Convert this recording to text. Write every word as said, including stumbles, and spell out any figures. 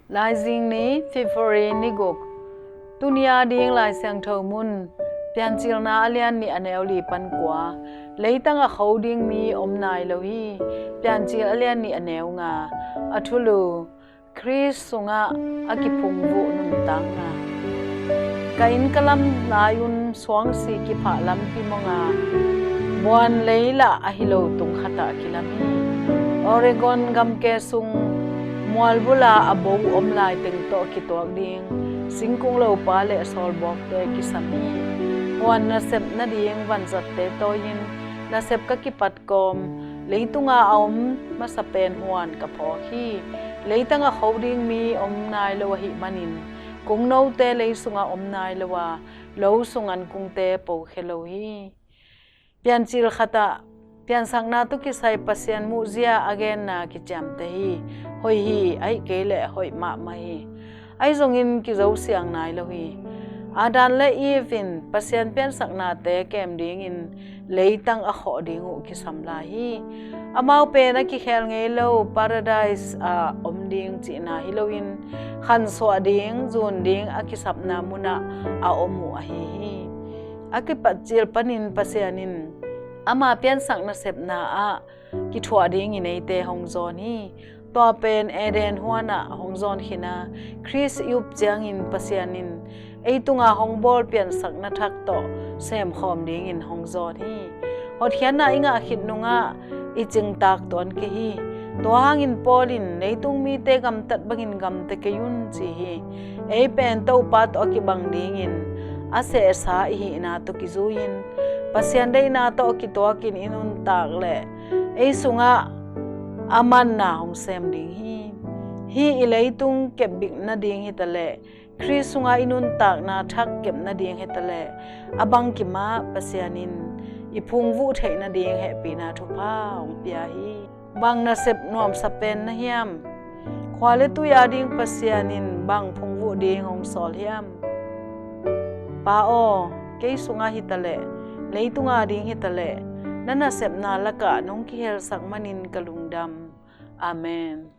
Laizing ni, February ni guk. Tuni a ding Lai Siangtho mun, Piancilna a lian nih a neu li pan kua. Leitang a kho ding mi om nai lo hi. Piancil a lian nih a neu nga. A thulu, Khrist sungah a kiphungvuh nuntakna. Ka inn ka lam lai-un suangsi kiphah lampi mawng a, buan lei lah ahi lo tung khatah kilam hi. Oregon gamke sung mual bula a bo om lai teng tawh kituak ding singkung lopa le sawlbawkte kisam hi. Huan nasep nading vanzatte tawi-in nasep ka kipat kawm, leitunga a om masa pen huan ka phawk hi. Leitang a kho ding mi om nai lo ahih manin, kungnote lei sungah om nai lo a, lo sung an kungte pokhia lo hi. Piancil khatah piansakna tawh kisai Pasian muhzia a genna kiciamteh hi. Hoih hi, ahih kei leh hoih mahmah hi. Ahi zongin kizosiang nai lo hi. Adam le Eve in Pasian piansaknate kem dingin leitang a khawh ding uh kisam lai hi. Amau pen a kikhel ngei lo Paradise ah om ding cihna hi loin, khansuah ding, zun ding a kisapna munah a om uh ahi hi. A kipatcil panin Pasian in ama piansak nasepna ah kithuah dingin eite hong zawn hi. Tua pen Eden huanah hong zawn khin a, Khrist i up ciangin Pasian in ei tunga hong bawl piansakna thak tawh semkhawm dingin hong zawn hi. Hotkhiatna i ngah khit nungah i cingtak tuan kei hi. Tua hangin Paul in, "Leitung mite gamtat bangin gamta kei un," ci hi. Ei pen Topa tawh a kibang dingin a sehsa i hihna tawh kizui-in, Pasian deihna tawh a kituakin i nuntak leh ei sungah a manna hong sem ding hi. Hih i leitung kepbik nading hitaleh, Khrist sungah i nuntakna thak kep nading hitaleh, a bangkim ah Pasian in i phungvuh theih nading hehpihna thupha hong pia hi. Bang nasep nuamsa pen na hiam? Khua le tui ading Pasian in bang phungvuh ding hong sawl hiam? Pa aw, kei sungah hitaleh, leitung ading hitaleh, na nasepna lakah nong kihelsak manin ka lungdam. Amen.